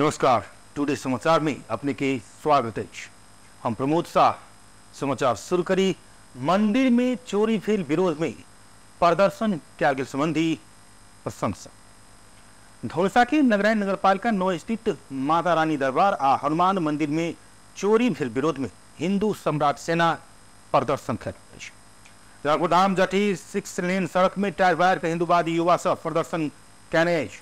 नमस्कार, टुडे समाचार में अपने के स्वागत है। हम प्रमोद शाह। समाचार शुरू करी। मंदिर में चोरी भेल विरोध में प्रदर्शन कयल संबंधी प्रशंसा। धौलसा के नगराइन नगरपालिका 9 स्थित माता रानी दरबार आ हनुमान मंदिर में चोरी भेल विरोध में हिंदू सम्राट सेना प्रदर्शन कयल। रघुधाम जटी 6 लेन सड़क में टायर वायर के हिंदूवादी युवा सब प्रदर्शन कयने अछि।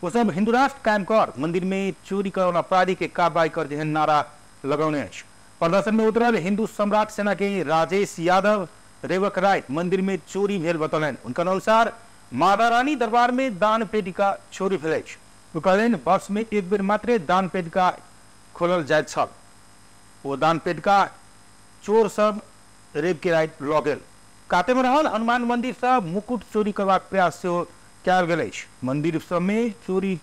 ओ सब हिंदू राष्ट्र कायम कर मंदिर में चोरी करल अपराधी के कार्रवाई कर जेहन नारा लगौने अछि। प्रदर्शन में उतरल हिंदू सम्राट सेना के राजेश यादव, रेवक राय मंदिर में चोरी भेल बतौलनि। उनका अनुसार माता रानी दरबार में दान पेटिका चोरी भेल अछि। ओ कहलनि वर्ष में एक बेर मात्रे दान पेटिका खोलल जाइत छल। ओ दान पेटिका चोर सब रेव के राति लऽ गेल। काते में रहल हनुमान मंदिर से मुकुट चोरी करबाक प्रयास सेहो कयल गेल अछि। मंदिर सब में चोरी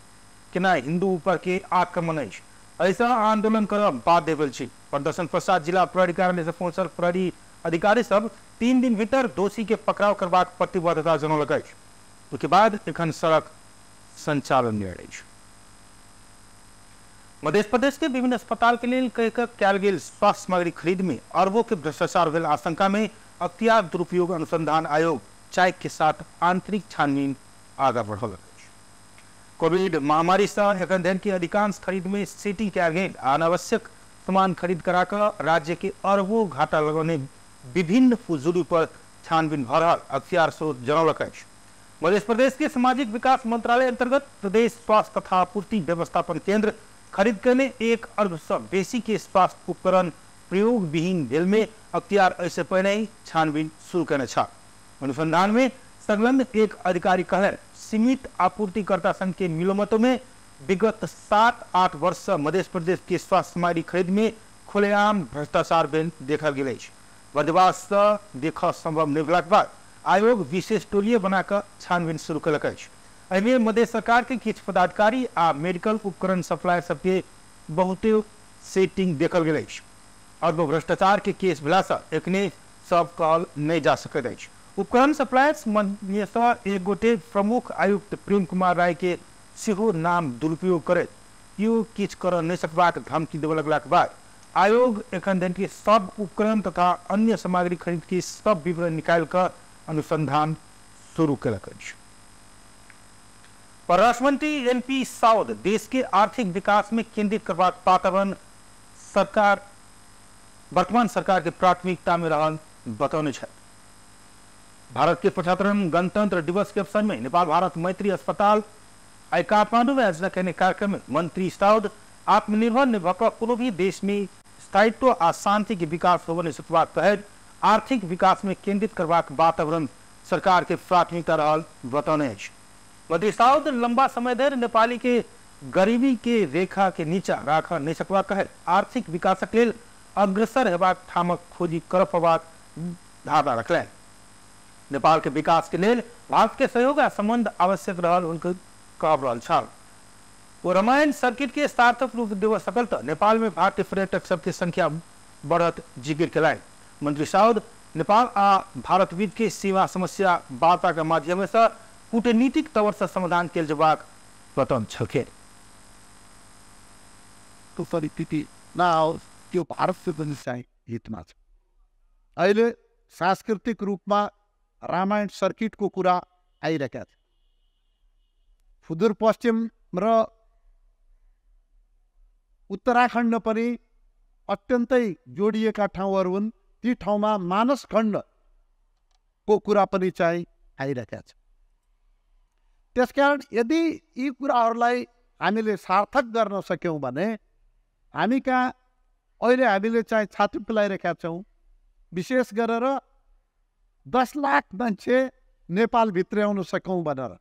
केनाइ हिंदू ऊपर के आक्रमण अछि। एहिसँ आंदोलन करब बाध्य भेल छी। प्रदर्शन पश्चात जिला प्रहरी कार्यालय से पहुंचल प्रहरी अधिकारी सब 3 दिन भीतर दोषी के पकड़ाव करबाक प्रतिबद्धता जनौलक अछि। ओहिके बाद एखन सड़क संचालन में अछि। मध्य प्रदेश के विभिन्न अस्पताल के लेल कहि कऽ कयल गेल स्वास्थ्य सामग्री खरीद में अरबों के भ्रष्टाचार भेल आशंका में अख्तियार दुरुपयोग अनुसंधान आयोग चाइक के साथ आंतरिक छानबीन आगा बढ़ल अछि। कोविड महामारी से एखन धरि के अधिकांश खरीद में सेटिंग कयल गेल अनावश्यक सामान खरीद करा कऽ राज्य के अरबों घाटा लगौने विभिन्न फुजूरी पर छानबीन भऽ रहल अख्तियार स्रोत जनौलक अछि। मध्य प्रदेश के सामाजिक विकास मंत्रालय अंतर्गत प्रदेश स्वास्थ्य तथा आपूर्ति व्यवस्थापन केंद्र खरीद कयने 1 अर्ब से बेसी के स्वास्थ्य उपकरण प्रयोग विहीन भेल में अख्तियार एहिसँ पहिने ही छानबीन शुरू कयने छल। अनुसंधान में संलग्न एक अधिकारी कहलनि सीमित आपूर्तिकर्ता संघ के मिलोमतो में विगत 7-8 वर्ष से मध्य प्रदेश के स्वास्थ्य सामग्री खरीद में खुलेआम भ्रष्टाचार भेल देखल गेल अछि। बर्दवास से देखऽ संभव नहि भेलाक बाद आयोग विशेष टोलिए बनाकऽ छानबीन शुरू कयलक अछि। एहिमे मध्य सरकार के किछु पदाधिकारी आ मेडिकल उपकरण सप्लायर सबके बहुते सेटिंग देखल गेल अछि। अरबों भ्रष्टाचार के केस भेलासँ एखने सब कहल नहि जा सकैत अछि। उपकरण सप्लायर्स सँ एक गोटे प्रमुख आयुक्त प्रेम कुमार राय के सेहो नाम दुरुपयोग करैत केओ किछु करऽ नहि सकबाक धमकी देबऽ लगलाक बाद आयोग एखन धरि के सब उपकरण तथा अन्य सामग्री खरीद के सब विवरण निकालि कऽ अनुसंधान शुरू कयलक अछि। परराष्ट्र मंत्री एनपी साउद देश के आर्थिक विकास में केंद्रित करबाक वातावरण सरकार वर्तमान सरकार के प्राथमिकता में रहल बतौने छथि। भारत के 75वां गणतंत्र दिवस के अवसर में नेपाल भारत मैत्री अस्पताल आइ काठमांडू में आयोजना कयने कार्यक्रम में मंत्री साउद आत्मनिर्भर नहि भऽ कऽ कोनो भी देश में स्थायित्व आ शांति के विकास होबय नहि सकबाक कहैत आर्थिक विकास में केंद्रित करबाक वातावरण सरकार के प्राथमिकता रहल बतौने अछि। मंत्री साउद लंबा समय धरि नेपाली के गरीबी के रेखा के नीचा राखऽ नहि सकबाक कहैत आर्थिक विकासक लेल अग्रसर हेबाक ठामक खोजी करऽ पड़बाक धारणा रखलनि। नेपाल के विकास के लेल भारत के सहयोग आ संबंध आवश्यक रहल हुनकर कहब रहल छल। ओ रामायण सर्किट के सार्थक रूप देबऽ सकल तऽ नेपाल में भारतीय पर्यटक सबके संख्या बढ़त जिक्र कयलनि। मंत्री साउद नेपाल आ भारत बीच के सीमा समस्या वार्ता के माध्यम से कूटनीतिक तौर से समाधान कयल जेबाक बतौने छलखिन। त्यो परिस्थिति नआओस् त्यो भारतको पनि चाहिँ हितमा छ। अहिले सांस्कृतिक रूपमा रामायण सर्किटको कुरा आइरहेका छ। सुदूरपश्चिम र उत्तराखण्ड पनि अत्यन्तै जोडिएका ठाउँहरू हुन्। ती ठाउँमा मानसखण्डको कुरा पनि चाहिँ आइरहेका छ। त्यसकारण यदि यी कुराहरूलाई हामीले सार्थक गर्न सक्यौँ भने हामी कहाँ अहिले हामीले चाहिँ छाती फुलाइरहेका छौँ। विशेष गरेर 10 लाख मान्छे नेपाल भित्र्याउन सकौँ भनेर,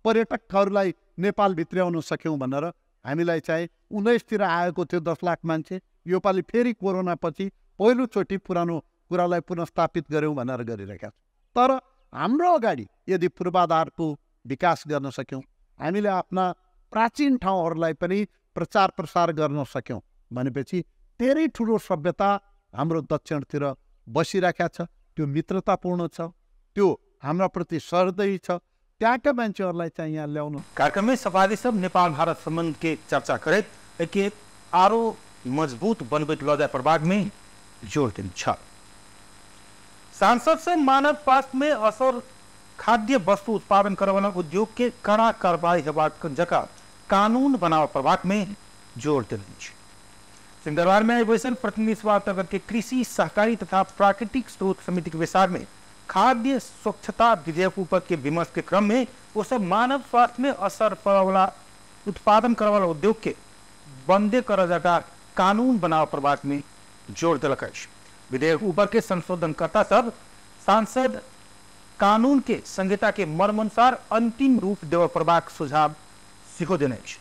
पर्यटकहरूलाई नेपाल भित्र्याउन सक्यौँ भनेर हामीलाई चाहिँ 19तिर आएको थियो 10 लाख मान्छे। योपालि फेरि कोरोनापछि पहिलोचोटि पुरानो कुरालाई पुनर्स्थापित गऱ्यौँ भनेर गरिरहेका छौँ। तर हाम्रो अगाडि यदि पूर्वाधारको विकास गर्न सक्यौँ, हामीले आफ्ना प्राचीन ठाउँहरूलाई पनि प्रचार प्रसार गर्न सक्यौँ भनेपछि धेरै ठुलो सभ्यता हाम्रो दक्षिणतिर बसिरहेका छ। त्यो मित्रतापूर्ण छ, त्यो हाम्रा प्रति सहृदयी छ, त्यहाँका मान्छेहरूलाई चाहिँ यहाँ ल्याउनु। कार्यक्रम में सभासद सब नेपाल भारत संबंध के चर्चा करैत के आरो मजबूत बनबैत लऽ जाय पड़बाक में जोर देने छल। सांसद से मानव स्वास्थ्य में असर खाद्य वस्तु उत्पादन करवाला उद्योग के कड़ा कार्रवाई हेबाक जकाँ कानून बनाव पड़बाक में जोर देने छल। सिंहदरबार में बैसल प्रतिनिधि सभा अंतर्गत के कृषि सहकारी तथा प्राकृतिक स्रोत समिति के बैसार में खाद्य स्वच्छता विधेयक ऊपर के विमर्श के क्रम में वो सब मानव स्वास्थ्य में असर पड़वाला उत्पादन करवाला उद्योग के बंदे कर जका कानून बनाव पड़बाक में जोर देलक अछि। विधेयक ऊपर के संशोधनकर्ता सब सांसद कानून के संहिता के मर्म अनुसार अंतिम रूप देव पड़बाक सुझाव सेहो देने अछि।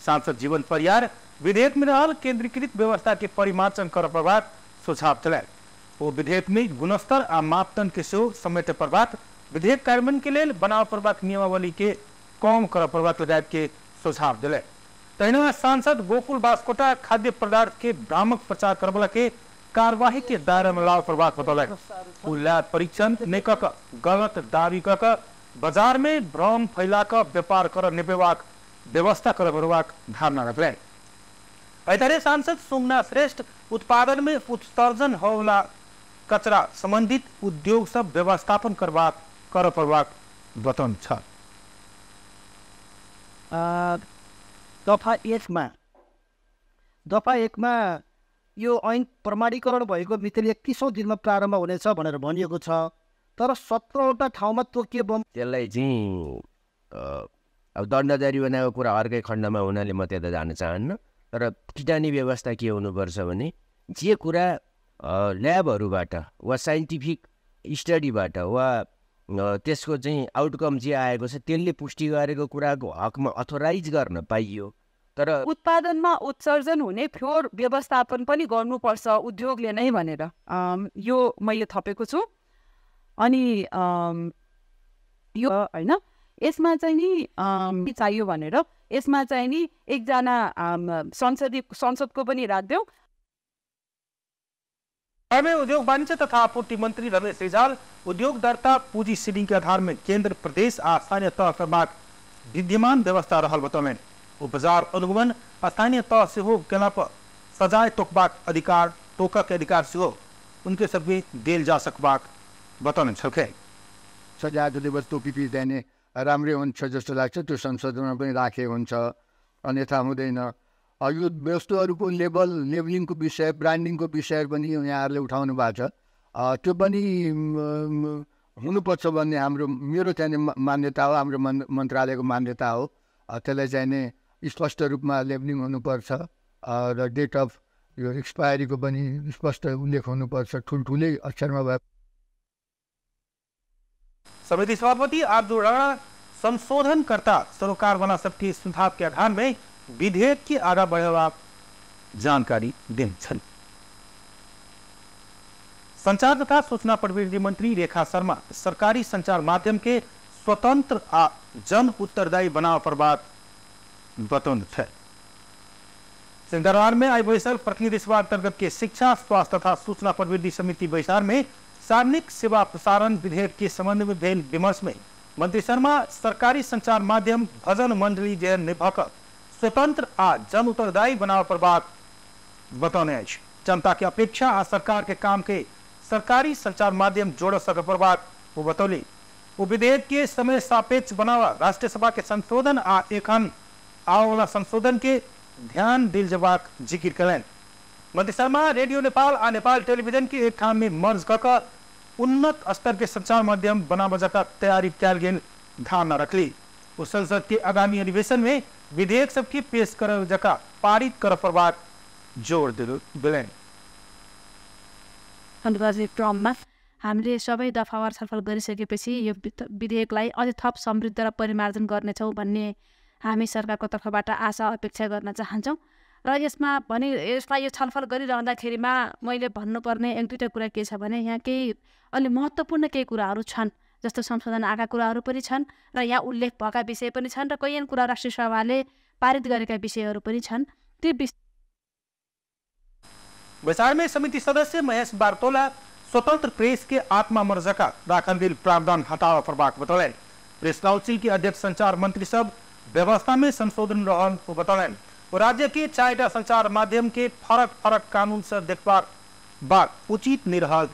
सांसद जीवन परियार विधेयक में रहल केंद्रीकृत व्यवस्था के परिमार्जन कर पड़बाक सुझाव देलनि। ओ विधेयक में गुणस्तर आ मापदंड के सेहो समेटे पड़बाक, विधेयक कार्यान्वयन के लेल बनाव पड़बाक नियमावली के कम कर पड़बाक लगायत के सुझाव देलनि। तहिना सांसद गोकुल बास्कोटा खाद्य पदार्थ के भ्रामक प्रचार करवला के कार्यवाही के दायरा में लाव पड़बाक बतौलनि। ओ लैब परीक्षण नहि कऽ कऽ गलत दावी कऽ कऽ बाजार में भ्रम फैला कऽ व्यापार कर निपेबाक व्यवस्था कर पड़बाक धारणा रखलनि। एहि तरह सांसद सोमनाथ श्रेष्ठ उत्पादन में उत्सर्जन होवला कचरा संबंधित उद्योग सब व्यवस्थापन करबाक कर पड़बाक बतौने छल। दफा एकमा यो ऐन प्रमाणीकरण भएको मितिले 31औं दिनमा प्रारम्भ हुनेछ भनेर भनिएको छ, तर 17वटा ठाउँमा तोकिए बम त्यसलाई चाहिँ अब दण्ड जरिवानाको कुरा अर्कै खण्डमा हुनाले म त्यता जान चाहन्न। तर किटानी व्यवस्था के हुनुपर्छ भने जे कुरा ल्याबहरूबाट वा साइन्टिफिक स्टडीबाट वा त्यसको चाहिँ आउटकम जे आएको छ त्यसले पुष्टि गरेको कुराको हकमा अथोराइज गर्न पाइयो, तर उत्पादनमा उत्सर्जन हुने फोहोर व्यवस्थापन पनि गर्नुपर्छ उद्योगले नै भनेर यो मैले थपेको छु। अनि यो हैन यसमा चाहिँ नि चाहियो भनेर यसमा चाहिँ नि एकजना संसदको पनि राख्देऊ। उद्योग वाणिज्य तथा आपूर्ति मंत्री रमेश रिजाल उद्योग दर्ता पूंजी सीडिंग के आधार में केंद्र प्रदेश आ स्थानीय तह करबाक विद्यमान व्यवस्था रहल बतौलनि। ओ बाजार अनुगमन स्थानीय तह सेहो केला पर सजाय टोकबाक अधिकार टोकक अधिकार सेहो उनके सबके देल जा सकबाक बतौने छलखिन। सजायको लेभल तोकिपी चाहिँ राम्रै हुन्छ जस्तो लाग्छ, त्यो संशोधनमा पनि राखेको हुन्छ, अन्यथा हुँदैन। यो वस्तुहरूको लेबल लेबलिङको विषय ब्रान्डिङको विषय पनि यहाँहरूले उठाउनु भएको छ, त्यो पनि हुनुपर्छ भन्ने हाम्रो मेरो चाहिँ मान्यता हो, हाम्रो मन्त्रालयको मान्यता हो। त्यसलाई चाहिँ नि स्पष्ट रूपमा लेबलिङ हुनुपर्छ र डेट अफ यो एक्सपायरीको पनि स्पष्ट उल्लेख हुनुपर्छ, ठुल्ठुलै अक्षरमा भए। समिति सभापति आब्दुल राणा संशोधनकर्ता सरोकारवाला सबके सुझाव के आधार में विधेयक के आगा बढ़ेवा जानकारी देने छन्। संचार तथा सूचना प्रविधि मंत्री रेखा शर्मा सरकारी संचार माध्यम के स्वतंत्र आ जन उत्तरदायी बनाव पड़बाक बतौने छथि। सिंहदरबार में आई बैसल प्रतिनिधि सभा अंतर्गत के शिक्षा स्वास्थ्य तथा सूचना प्रविधि समिति बैसार में सार्वजनिक सेवा प्रसारण विधेयक के संबंध में भेल विमर्श में मंत्री शर्मा सरकारी संचार माध्यम भजन मंडली जेहन निभक स्वतंत्र आ जन उत्तरदायी बनाव पड़बाक बतौने अछि। जनता के अपेक्षा आ सरकार के काम के सरकारी संचार माध्यम जोड़ सक पड़बाक वो बतौली। वो विधेयक के समय सापेक्ष बनावा राष्ट्रीय सभा के संशोधन आ एखन आवाला संशोधन के ध्यान दिल जबाक जिक्र कलनि। मंत्री शर्मा रेडियो नेपाल आ नेपाल टेलीविजन के एक ठाम में मर्ज कऽ उन्नत स्तर के संचार माध्यम बनाबऽ जकाँ तैयारी कयल गेल धारणा रखली। ओ संसद के आगामी अधिवेशन में विधेयक सबके पेश कर जकाँ पारित कर पड़बाक जोर देलनि। क्रममा हामीले सबै दफावार छलफल गरिसकेपछि यो विधेयकलाई अझै थप समृद्ध र परिमार्जन गर्नेछौँ भन्ने हामी सरकारको तर्फबाट आशा अपेक्षा गर्न चाहन्छौँ। र यसमा भने यसलाई यो छलफल गरिरहँदाखेरिमा मैले भन्नुपर्ने एक दुईवटा कुरा के छ भने यहाँ केही अलि महत्त्वपूर्ण केही कुराहरू छन्, जस्तो संशोधन आएका कुराहरू पनि छन् र यहाँ उल्लेख भएका विषय पनि छन् र कैयौँ कुरा राष्ट्रिय सभाले पारित गरेका विषयहरू पनि छन्। ती बैसार में समिति सदस्य महेश बारतोला स्वतंत्र प्रेस के आत्मा मर्जका राखल गेल प्रावधान हटाव पड़बाक बतौलनि। प्रेस काउंसिल के अध्यक्ष संचार मंत्री सब व्यवस्था में संशोधन रहल बतौलनि। राज्य के 4टा संचार माध्यम के फरक फरक कानून से देखबाक बात उचित नहीं रहल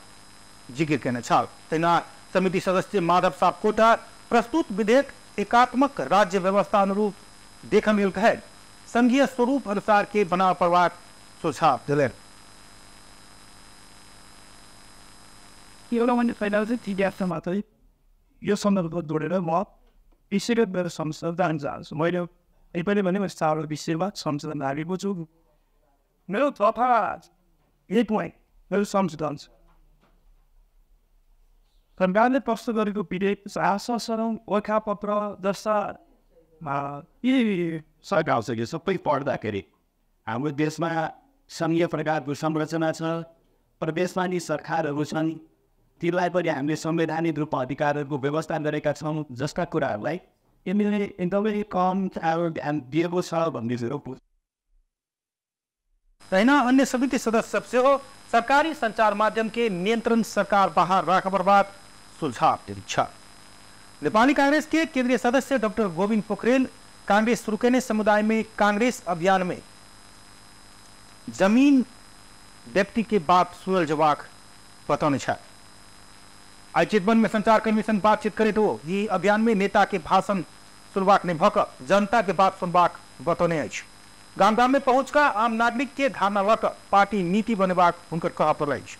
जिक्र केने छल। तहिना समिति सदस्य माधव सापकोटा प्रस्तुत विधेयक एकात्मक राज्य व्यवस्था अनुरूप देखल गेल कहे संघीय स्वरूप अनुसार के बनाव पड़बाक सुझाव देलनि। एउटा मैले पहिला चाहिँ टिडिएफमा मात्रै यो सन्दर्भ जोडेर म विषयगत मेरो संशोधन जान चाहन्छु। मैले पहिले भने मैले 4 विषयमा संशोधन लागेको छु। मेरो दफा 1 मेरो संशोधन छ। सरकारले प्रस्तुत गरेको विधेयक आश्वासन पत्र जस्ता यी सरकार यो सबै पढ्दाखेरि हाम्रो देशमा सङ्घीय प्रकारको संरचना छ, प्रदेशमा नि सरकारहरू छन्, तिनलाई पनि हामीले संवैधानिक रूपमा अधिकारहरूको व्यवस्था गरेका छौँ जस्ता कुराहरूलाई यिनीहरूले एकदमै कम ध्यान दिएको छ भन्ने कुरो। तहिना अन्य समिति सदस्य सेहो सरकारी संचार माध्यम के नियंत्रण सरकार बाहर राखबाक सुझाव देने। नेपाली कांग्रेस के केंद्रीय सदस्य डॉक्टर गोविंद पोखरेल कांग्रेस शुरू केने समुदाय में कांग्रेस अभियान में जमीन व्यक्ति के बात सुनल जवाक बतौने छथि। आई चितवन में संचारकर्मी संग बातचीत करे तो ये अभियान में नेता के भाषण सुनबाक नहीं भक जनता के बात सुनबाक बतौने अछि। गाम गाम में पहुंचकर आम नागरिक के धारणा लक पार्टी नीति बनेबाक हुनकर कहब पड़ल अछि।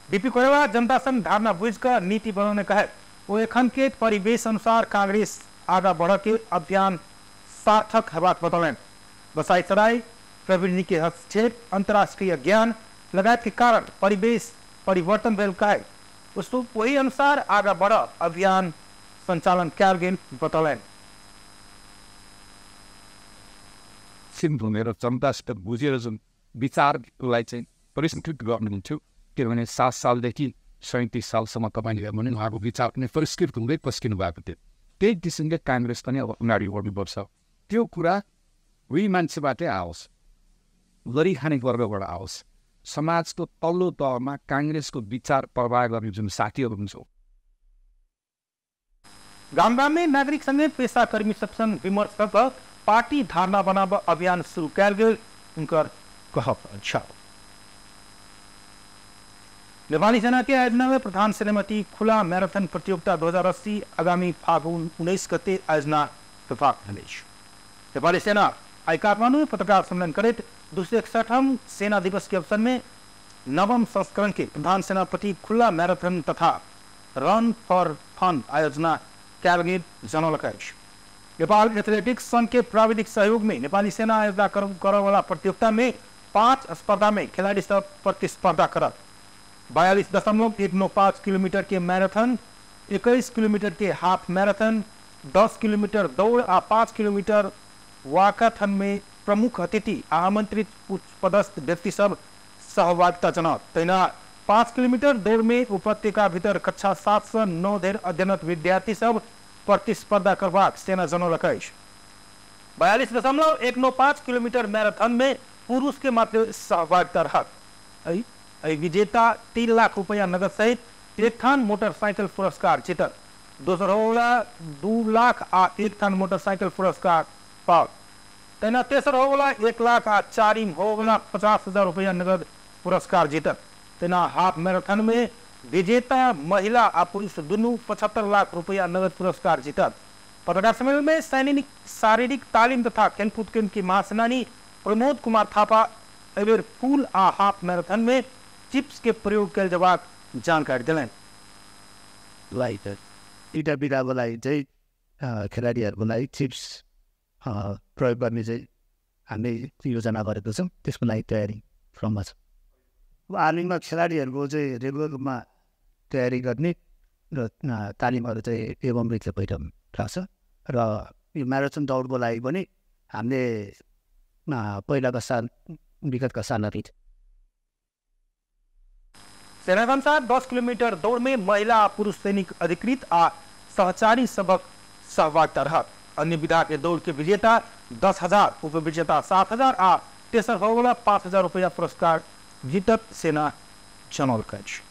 बीपी कोइराला जनता संग धारणा बुझिकऽ नीति बनौने कहे ओ एखन के परिवेश अनुसार कांग्रेस आगा बढ़ के अभियान सार्थक हेबाक बतौलनि। बसाई सराय प्रवृत्ति के हस्तक्षेप अंतर्राष्ट्रीय ज्ञान लगायत के कारण परिवेश परिवर्तन भेल कहे वही अनुसार आगा बढ़ अभियान संचालन कयल गेल बतौलनि। घुमेर जनतासित बुझेर जुन विचारलाई चाहिँ परिष्कृत गर्नुहुन्थ्यो, किनभने 7 सालदेखि 37 सालसम्म तपाईँले भने उहाँको विचार पनि परिष्कृत हुँदै पस्किनु भएको थियो। त्यही किसिमले काङ्ग्रेस पनि अब अगाडि बढ्नुपर्छ। त्यो कुरा उही मान्छेबाटै आओस्, गरिखाने वर्गबाट आओस्, समाजको तल्लो तहमा काङ्ग्रेसको विचार प्रवाह गर्ने जुन साथीहरू हुन्छ। गाम गाम में नागरिक सँगै पेसाकर्मी सबसँग विमर्श कर पार्टी धारणा बनाब अभियान शुरू कयल गेल उनकर कहब छ। नेपाली सेना के आयोजना में प्रधान सेनापति खुला मैराथन प्रतियोगिता 2080 आगामी फागुन 19 गते आयोजना विभाग भेल। नेपाली सेना आई काठमाडौँ में पत्रकार सम्मेलन करैत 261 सेना दिवस के अवसर में नवम संस्करण के प्रधान सेनापति खुला मैराथन तथा रन फॉर फन आयोजना कयल गेल जनौलक अछि। नेपाल एथलेटिक्स संघ के प्राविधिक सहयोग में नेपाली सेना आयोजना करवाला प्रतियोगिता में 5 स्पर्धा में खिलाड़ी सब प्रतिस्पर्धा करत। 42.195 किलोमीटर के मैराथन, 21 किलोमीटर के हाफ मैराथन, 10 किलोमीटर दौड़ आ 5 किलोमीटर वाकाथन में प्रमुख अतिथि आमंत्रित उच्च पदस्थ व्यक्ति सब सहभागिता जनाओत। तहिना 5 किलोमीटर दौड़ में उपत्यका भीतर कक्षा 7 से 9 धरि अध्ययनरत विद्यार्थी सब प्रतिस्पर्धा करबाक सेना जनौलक अछि। 42.195 किलोमीटर मैराथन में पुरुष के मात्र सहभागिता रहत। एहि विजेता 3 लाख रुपया नगद सहित एक थान मोटरसाइकिल पुरस्कार जीतत। दोसर होवला 2 लाख आ एक थान मोटरसाइकिल पुरस्कार पाओत। तहिना तेसर होवला 1 लाख आ चारिम होवला 50,000 रुपया नगद पुरस्कार जीतत। तहिना हाफ मैराथन में विजेता महिला आ पुरुष दुनू 75 लाख रुपया नगद पुरस्कार जीतत। पत्रकार सम्मेलन में सैनिक शारीरिक तालीम तथा खेलकूद केंद्र के महासेनानी प्रमोद कुमार थापा एहि फुल आ हाफ मैराथन में चिप्स के प्रयोग कयल जबाक जानकारी देलनि। दुईटा विधाको लागि चाहिँ खेलाडीहरूको लागि चिप्स प्रयोग गर्ने चाहिँ हामीले योजना गरेको छौँ, त्यसको लागि तयारी क्रममा छ। अब आर्मीमा खेलाडीहरूको चाहिँ रेगुलर रूपमा तयारी गर्ने र तालिमहरू चाहिँ एवं रीतिले भइरहेको छ र यो म्याराथन दौडको लागि पनि हामीले पहिलाका साल विगतका सालहरू सेनाका अनुसार 10 किलोमीटर दौड़ में महिला आ पुरुष सैनिक अधिकृत आ सहचारी सबक सहभागिता रहत। अन्य विधा के दौड़ के विजेता 10,000, उपविजेता 7,000 आ तेसर होवला 5,000 रुपया पुरस्कार जीतत सेना जनौलक अछि।